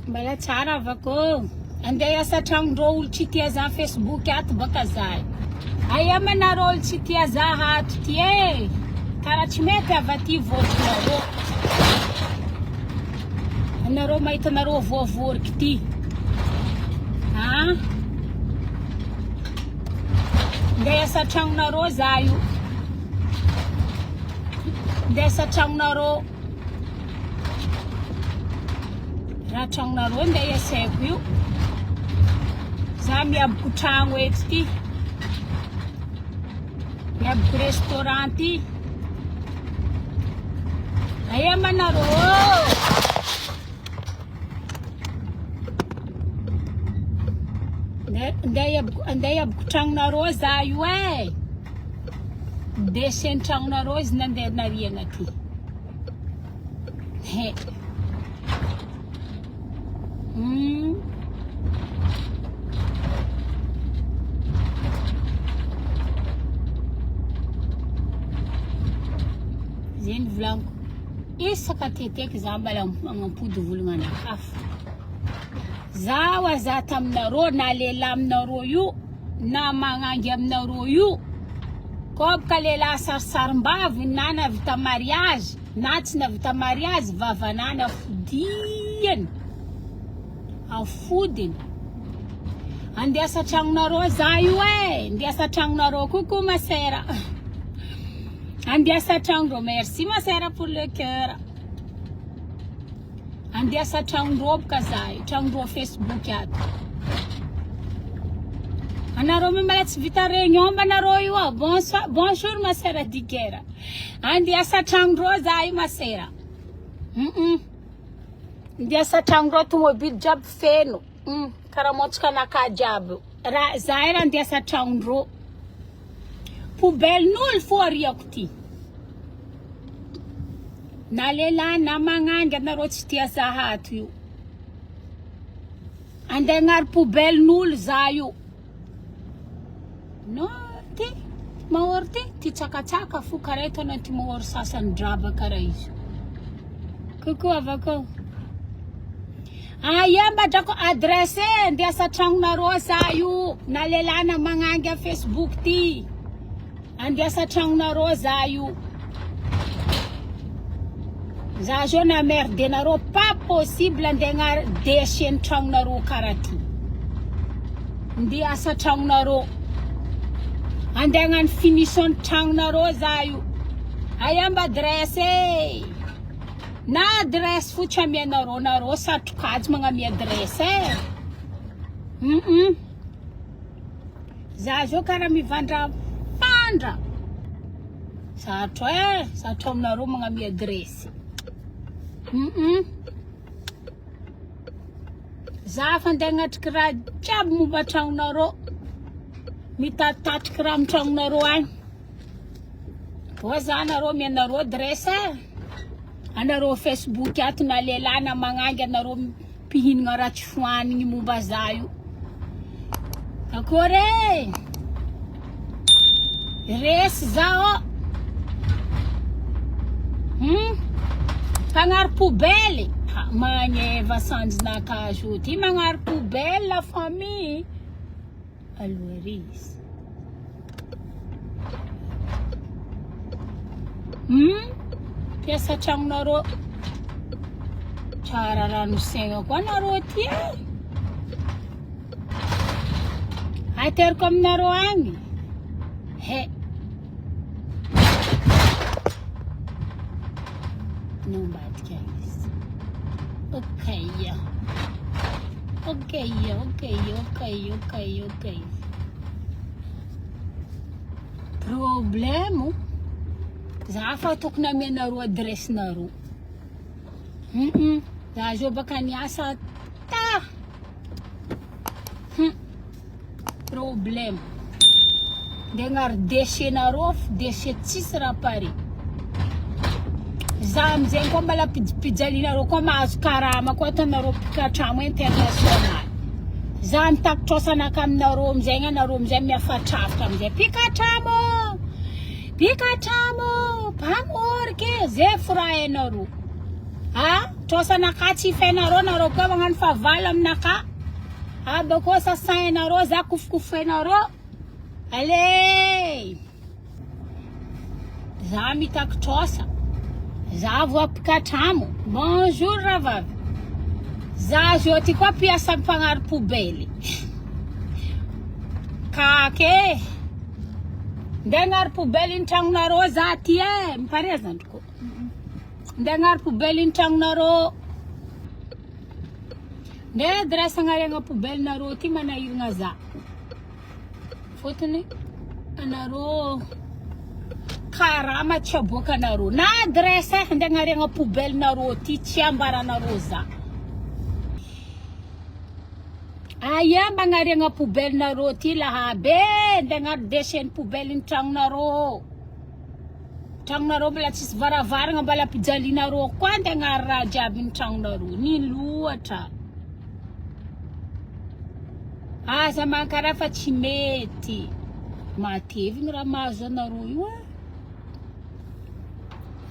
Mbala tsara havako ô. Andeha hiasa tragnondreo olo tsy tia za Facebook ato baka za. Aia ma nareo olo tsy tia za ato ty e. Kara tsy mety avy aty vôtrinareo. Anareo mahita anareo voavoriky ty. Ah. Ndeha hiasa tragnonareo za io. Ndeha hiasa tragnonareo. Raha tragnonareo ndeha hiasaiko io. Za miaboko tragno eto ty. Miaboko restaurant ty. Aia manareo? Ndeha hiaboko andeha hiaboko tragnonareo za io e. Déchet tragnonareo izy nandeha nariagna ty. He. Hmm. Zegny volaniko. Isaka teteky za mbala magnampody volagna anakahy. Zaho aza taminareo na lehilahy aminareo io na magnangy aminareo io kôbka lehilahy sarisarim-bavy na navita mariage na tsy navita mariage vavanany afodiany afodiny andeha asa tragnonareo za io e andeha asa tragnonareo coucou ma sœur andeha asa tragnondreo merci ma sœur pour le cœur Andeha asa tragnondreo boka za io, tragnondreo Facebook ato. Anareo mbola tsy vita réunion mba nareo io ah. Bonsoir, bonjour ma sœur Dikera. Andeha asa tragnondreo za io ma sœur. Mm -mm. Andeha asa tragnondreo tomobile jiaby feno. Mm, karaha montsika anakahy jiaby. Raha za io raha andeha asa tragnondreo. Poubelle-n'olo fo ariako ty. Na lehilahy na magnangy anareo tsy tia za ato io. Andeha agnary poubelle n'olo za io. Non ty mahory ty ty tsakatsaka fo karaha ito ty mahory sasany draba karaha izy. Coucou avako. Aia mba drako adresse andeha asa tragnonareo za io na lehilahy na magnangy am Facebook ty. Andeha asa tragnonareo za io. Za zao na merde nareo pas possible andeha agnary déchet ny tragnonareo karaha ty. Andeha asa tragnonareo. Andeha hagnano finition ny tragnonareo za io. Aia mba adresse e. Na adresse fo tsy amianareo nareo satrokajy magnamia adresse e. Mm. Za zao karaha mivandrafandra. Sarotro e, sarotro aminareo magnamia adresse. Mm. Za fa andeha hagnatriky raha jiaby momba tragnonareo. Mitatitatriky raha amy tragnonareo agny. Oa za nareo mianareo adresse e. Anareo Facebook ato na lehilahy na magnangy anareo mpihinagna raha tsy fohanigny momba za io. Akory e! Resy za ô! Hmm? Mpagnary poubelle! Ha, magneva sanjinakahy zao ty magnary poubelle la famille. Aloha ery izy. Hmm? Mpiasa tragnonareo. Tsara rano saigna koa nareo ty e. Ateriko aminareo agny. He. No ambadika izy. Okay. Okay, okay, okay, okay, okay. Problème. Za fa tokony amianareo adresse nareo. Mm -mm. Za zao baka niasa ta. Hum. Problème. Ndeha agnary déchet nareo fa déchet tsisy raha pare. Za amizay koa mbala ampijalianareo koa mahazo karama koa ataonareo mpikatramo international. Za mitaky trosanaka aminareo amizay anareo amizay miafatrafitra amizay mpikatramo mpikatramo mpamorike zay fo raha hainareo. Ah? Trosanakà tsy fenareo nareo koa magnano fahavalo aminakà. Abakô sasainareo za kofokofoinareo. Allez! Za mitaky trosa. Za voampikatramo. Bonjour rahavavy. Za zao ty koa mpiasa mpagnary poubelle. Kake. Ndeha agnary poubelle ny tragnonareo za ty e. Miparia zandriko. Ndeha agnary poubelle ny tragnonareo. Ndeha adresse agnariagna poubelle nareo ty manahiragna za. Fotony anareo karama tsy aboakanareo na adresse andeha agnariagna poubelle nareo ty tsy ambaranareo za. Aia mba agnariagna poubelle nareo ty lahabe andeha agnary déchet ny poubelle ny tragnonareo. Tragnonareo mbola tsisy varavaragna mbola ampijalianareo koa andeha agnary raha jiaby ny tragnonareo. Nino loatra. Aza mankaraha fa tsy mety. Matevigny raha mahazo anareo io e.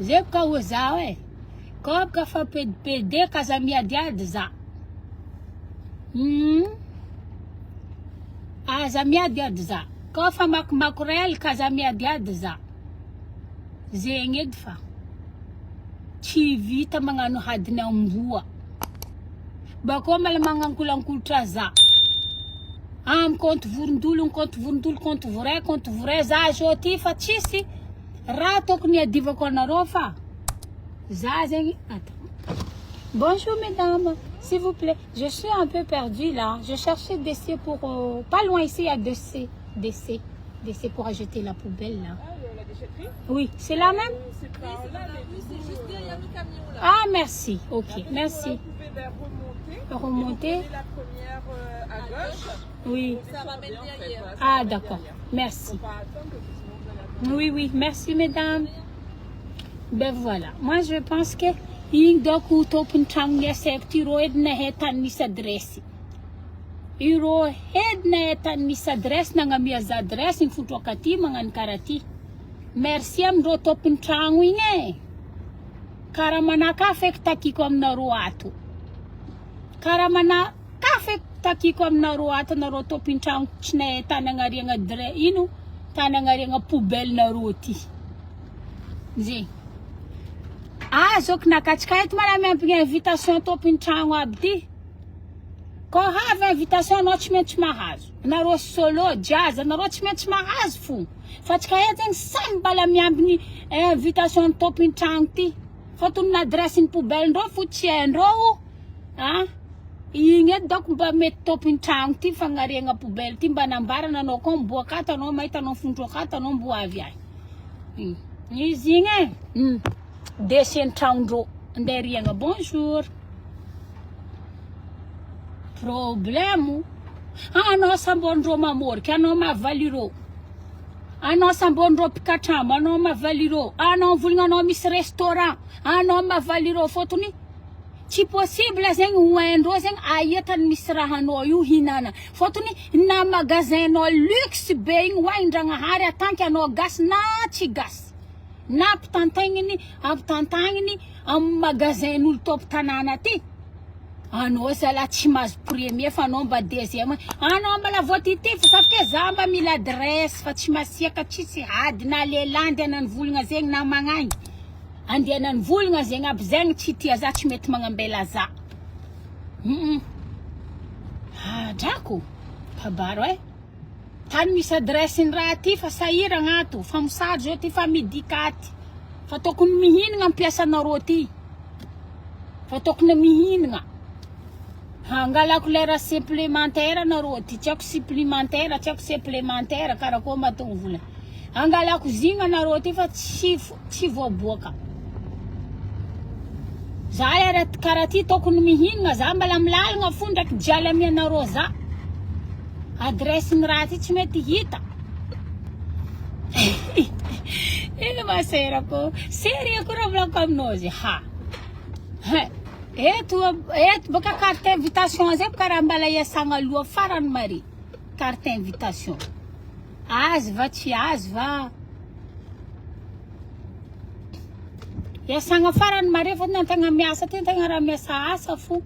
Zay boka hoy zaho e. Koa boka fa pedipede ka aza miadiady za. Hum. Aza miadiady za. Koa fa makomakorel ka aza miadiady za. Zegny edy fa. Tsy vita magnano hadiny amboa. Bakeo mbola magnankolankolitra za. Am compte vorondolo, compte vorondolo, compte vrai, compte vrai za zao ty fa tsisy raha tokony iadivako anareo fa za zegny attends. Bonjour mesdames, s'il vous plaît, je suis un peu perdue là. Je cherchais des C pour pas loin ici il y a deux C, des C, des C pour acheter la poubelle là. Ah, la déchetterie? Oui, c'est là même? C'est pas là, mais Oui, c'est juste derrière le camion là. Ah merci, ok, Après, merci. Vous pouvez ben, remonter. Remonter. Et vous prenez la première à gauche. Oui. Vous Ça ramène descendez, en fait, derrière. voilà, ça Ah ramène d'accord, derrière. merci. Faut pas attendre parce que sinon vous allez attendre. Oui, oui, merci mesdames. Ben voilà, moi je pense que igny donc tompony tragno niasaiko ty rô edy nahay tany misy adresse. Irô edy nahay tany misy adresse nagnamia za adresse ny fotroka aty magnano karaha ty. Merci amindrô tompony tragno igny e. Karaha manaka feky takiko aminareo ato. Karaha manaka feky takiko aminareo ato nareo tompony tragno tsy nahay tany agnariagna adresse ino tany agnariagna poubelle nareo ty. Zegny. Azoko nakatsika eto mala miampy invitation tompony tragno aby ty. Koa havy invitation anao tsy maintsy mahazo. Nareo solo, jazz, anareo tsy maintsy mahazo fo. Fa tsika eto zegny samy mbala miambigny invitation tompony tragno ty. Fôtony ny adresse ny poubelle ndreo fo tsy haindreo. Ah, igny eto donc mba mety tompony tragno ty fagnariagna poubelle ty mba nambarana anao koa miboaka ato anao mahita anao fondroaka ato anao mbo avy ahy. Izy igny e. Déchet ny tragnondreo. Andeha riagna bonjour. Problème. Anao sambondreo mamoriky, anao mahavaly ireo. Anao sambondreo mpikatramo, anao mahavaly ireo. Anao mivolagna anao misy restaurant, anao mahavaly ireo fôtony tsy possible zegny ho haindreo zegny aia tany misy rahanao io hinana. Fôtony na magasin-nao luxe be igny ho hain-dragnahary atanky anao gasy na tsy gasy. Na ampitantagniny ampitantagniny amin'ny magasin-n'olo top tanàna aty. Anao zalahy tsy mahazo premier fa anao mba deuxième. Anao mbola voatitify fa ke za mba mila adresse fa tsy masiaka tsisy ady na lehilahy andeha nanivolagna zegny na magnagny. Andeha nanivolagna zegny aby zegny tsy tia za tsy mety magnambela za. Drako kabaro e. Tany misy adresse ny raha ty fa sahiragna ato fa mosary zao ty fa midikaty. Fa tokony mihinagna ampiasanareo ty. Fa tokony mihinagna. Hangalako lera supplémentaire nareo ty, tsy haiko supplémentaire, tsy haiko supplémentaire karakory mahatonga vola. Hangalako zigna nareo ty fa tsy tsy voaboaka. Za lera karaha ty tokony mihinagna, za mbala milalagna fo ndraiky jialy amianareo za. Adresse ny raha ty tsy mety hita. Ino ma serako? Sérieux koa raha volako aminao izy ha. Eto eto baka carte invitation zay baka raha mbala iasagna aloha farany mare. Carte invitation. Azy va tsy azy va? Iasagna farany mare fôtony antegna miasa ty, antegna raha miasa asa fo.